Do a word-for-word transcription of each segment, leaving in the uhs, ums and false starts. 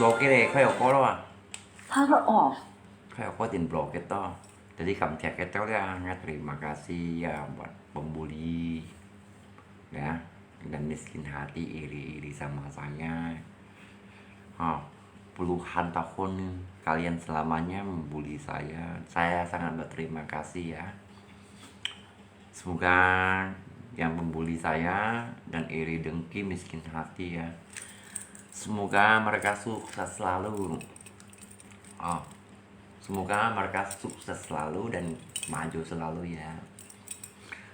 Blokir leh, kau ko lo ah. Power off. Kau ko din blokir to. Jadi kamtia kita ya, ngatri makasih ya buat pembuli. Ya, dan miskin hati iri-iri sama saya. Oh, puluhan tahun kalian selamanya membuli saya. Saya sangat berterima kasih ya. Semoga yang membuli saya dan iri dengki miskin hati ya. Semoga mereka sukses selalu. Oh, semoga mereka sukses selalu dan maju selalu ya.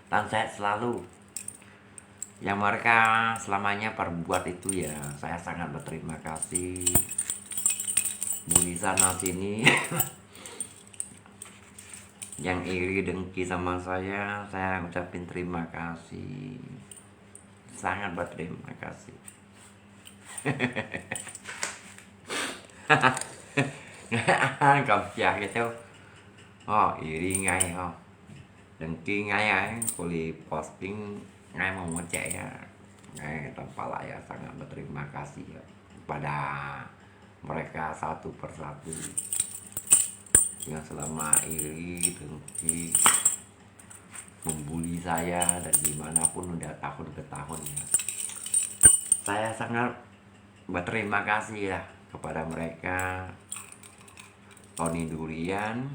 Dan sehat selalu. Yang mereka selamanya perbuat itu ya, saya sangat berterima kasih. Buli sana sini. Yang iri dengki sama saya, saya ucapin terima kasih. Sangat berterima kasih. Kamsia gitu. Oh, iri ngai oh. Dengki ngai ai, kuli posting ngai mau ngecek ya. Ngai tanpa lah ya sangat berterima kasih ya kepada mereka satu persatu yang selama iri dengki membuli saya dan dimanapun udah tahun ke tahun ya. Saya sangat berterima kasih ya kepada mereka. Tony Durian,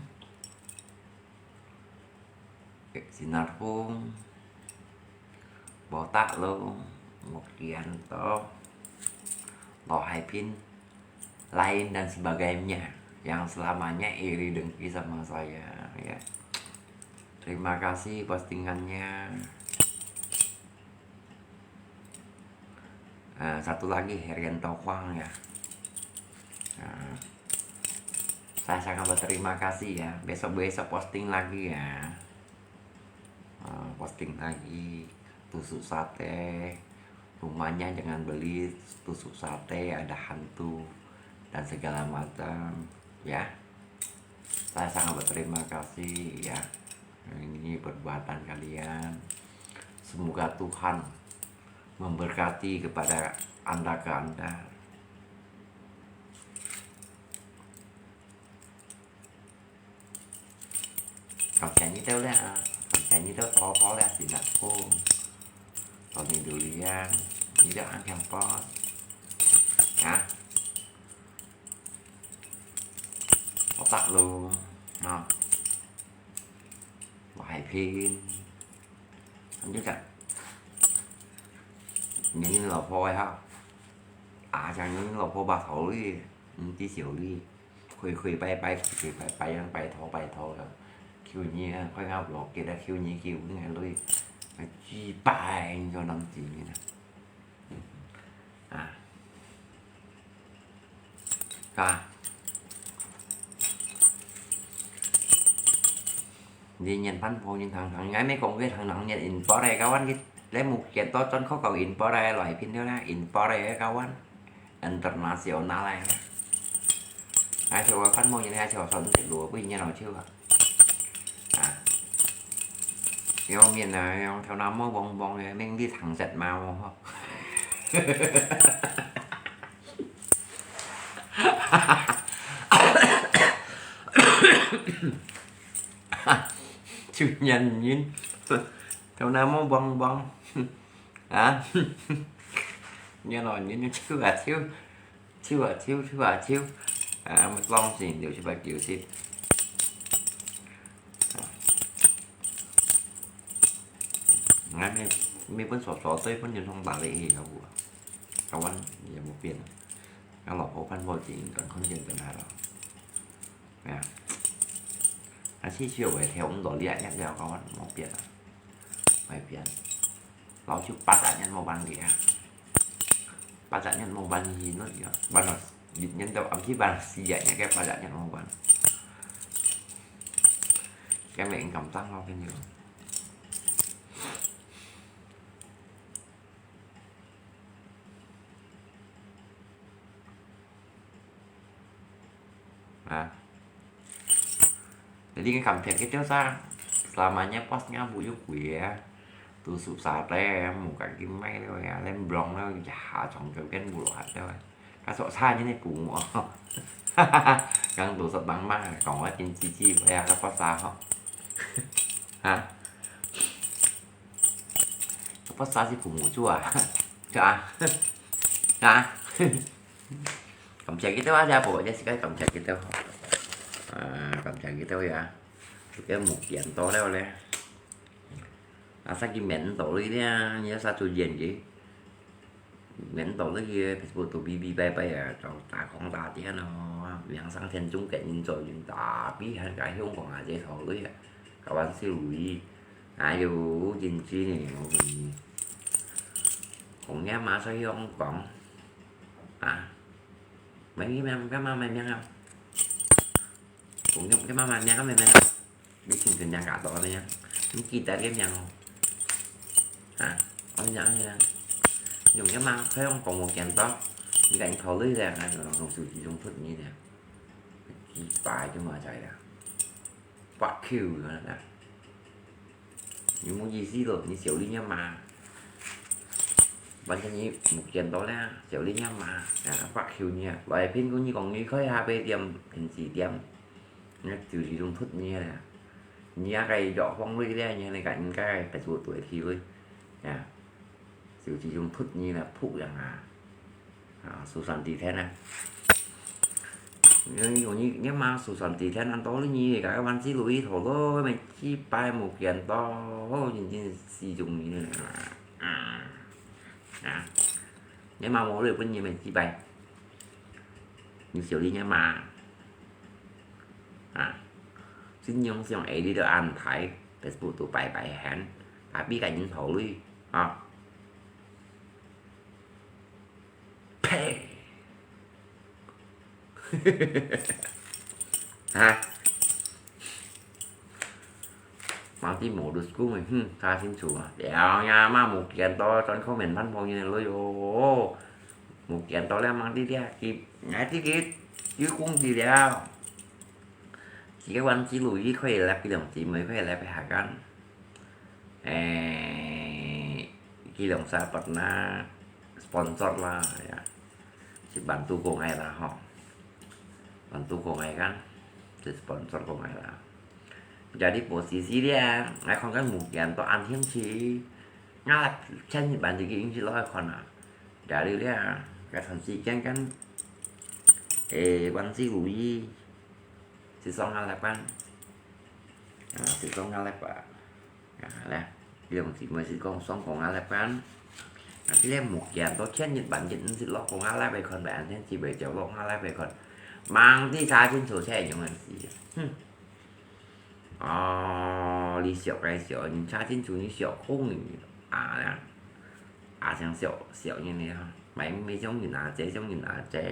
Sinarpung, Botak Lo, Mukianto, Lo Hai Pin, lain dan sebagainya yang selamanya iri dengki sama saya ya. Terima kasih postingannya. Ah, satu lagi Herianto Huang ya. Ah, saya sangat berterima kasih ya. Besok-besok posting lagi ya. Ah, posting lagi. Tusuk sate. Rumahnya jangan beli tusuk sate, ada hantu dan segala macam ya. Saya sangat berterima kasih ya. Ini perbuatan kalian. Semoga Tuhan memberkati kepada anda ke anda. Kamsia nyi tau le, kamsia nyi tau to to le, Sinarpung, Tony Durian, nyi tau ang kiang pos. Ha? Botak Lo, no. Lo Hai Pin. Anh chứ cả. Nhìn như là phôi ha. À, chẳng như là phôi bà thấu đi. Ừ, tí xíu đi. Khui khui bay bay, khui khui bay bay, yang bay thấu bay thấu rồi. Kêu nhẹ, khui ngao lọ kia đã kêu nhẹ kêu cái ngày lui. Mà chi bay cho năm chín như nè. À. Ka. Di nyen pan po nyen thang thang ngai me kong ke thang thang nyen in pore kawan kit. Le mu kian to chon kho kau in pore loi pin theo na in pore kawan. International ai. Ai chua pan mo nyen ai chua son te lua pui nyen lo chua. À. Yo miền này theo nó mô bông bông này mình đi thẳng giật màu hả? Chủ nhân nhìn theo nó mô bông bông hả? Như là nhìn chưa à thiếu. Chiu à chiu，chiu啊chiu。啊，乜當時就七百九十。啊，𠊎咪，咪本傻傻對本人通打理去好無啊？台灣也無變啊。啊，老婆飯無緊，跟空間本來咯。哎呀，啊，去去會跳毋到，你也一了，台灣無變啊，無變。 老鼠八十年無還佢啊！八十年無還佢，喏，呀，還了一年到暗時還四十年，該八十年無還。該毋敢爭咯，朋友。啊。Jadi kampek itu sa, selamanya pas ngabu yuk ya. Tusuk sate, muka kimai tu ya, lemblong tu ya, cong kau kan bulu hat tu. 較著差人个父母哦。哈哈哈，講到煞人嘛，講我真支持佢啊，較發sad吼。哈？較發sad係父母做啊？啊？啊？感謝佢兜啊，這無，這世界感謝佢兜吼。啊，感謝佢兜呀，這个物件到了咧。啊，煞佢免到你咧，你要煞出現佢。 免到你个Facebook都嗶嗶拜拜啊，就打空打電咯，兩三點鐘个人做人打，比還个香港啊，這頭路啊，搞完修理，哎喲，真正呢，我跟你講，講你媽在香港啊，買咩名，幹嘛買名啊？講你，你媽媽名，幹嘛名啊？ 你聽聽人家講个呀，你記得个名哦。啊，我跟你講，我跟你講，用个嘛，佢用講無見到，你趕緊考慮咧，那種手機用出你咧，幾百就嘛在啦，fuck you啦，你無意思咯，你小你个嘛，反正你無見到咧，小你个嘛，啊，fuck you你啊，來騙過你講你開咖啡店、零食店。 你手機用出你咧，你也該藥房位咧，你還該應該該做對去位，呀，手機用出你咧，仆人啊，啊，受傷地天啊。你用你你媽受傷地天，恁多你該萬事如意頭咯，咪幾擺無見到，好認真死忠你咧，啊，啊，你媽無了本你咪幾擺，你小你你媽。 啊，信用上A你都安排，Facebook都拜拜喊，tapi該人頭鐳啊。呸！啊？ Mati modus ku，嗯，查清楚啊。了呀，嘛無見到，轉comment翻朋友了喲。無見到了，mati dia，佢，哎，佢，佢，佢講佢了。佢个萬事如意，可以來，佢兩姊妹可以來陪下กัน。哎，佢兩儕pernah sponsor啦，呀。係bantu過𠊎啦，吼。 Bantu過𠊎kan，就sponsor過𠊎啦。Jadi posisi dia，𠊎看个物件都恁興趣，ngalap千一萬就去興趣落去看啊。Jadi dia，該段時間kan，誒，萬事如意，係送ngalap kan，啊，係送ngalap啊。 啊，咧，佢兩姊妹係講送過ngalap kan。啊，佢个物件都千一萬一，毋係落過ngalap个看，白天姊妹就落ngalap个看。Mangdi查清楚先用个事。哼。哦，你笑該笑，你查清楚你笑空啊啦。 啊，像小，小人呢，買，買種人啊，這種人啊，這，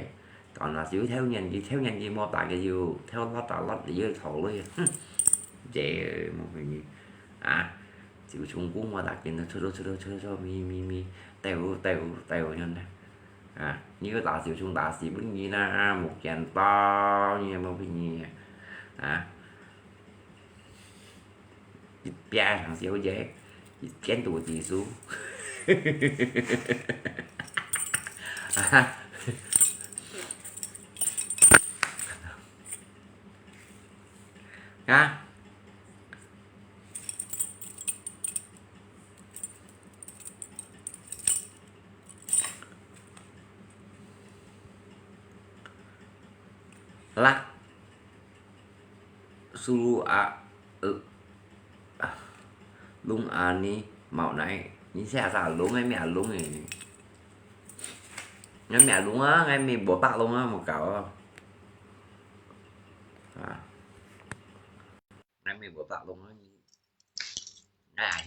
當然是有偷人，佢偷人佢無打个有，偷落打落，佢有頭鐳，哼，這，無分你，啊，就成功無打緊，出出出出出出，咪咪咪，帶我帶我帶我人呢，啊，你又打就成打死分你啦，無見到，你也無分你，啊。 一邊行小姐，一邊讀技術。啊，啊，好啦。 Sulu a, eh, ah, lung ani mau nai. Ni sia sa lung ai mia lung ai. Ngai mia lung a, ngai mi botak lung a, mau kau a. Ah. Ngai mi botak lung a. Ngai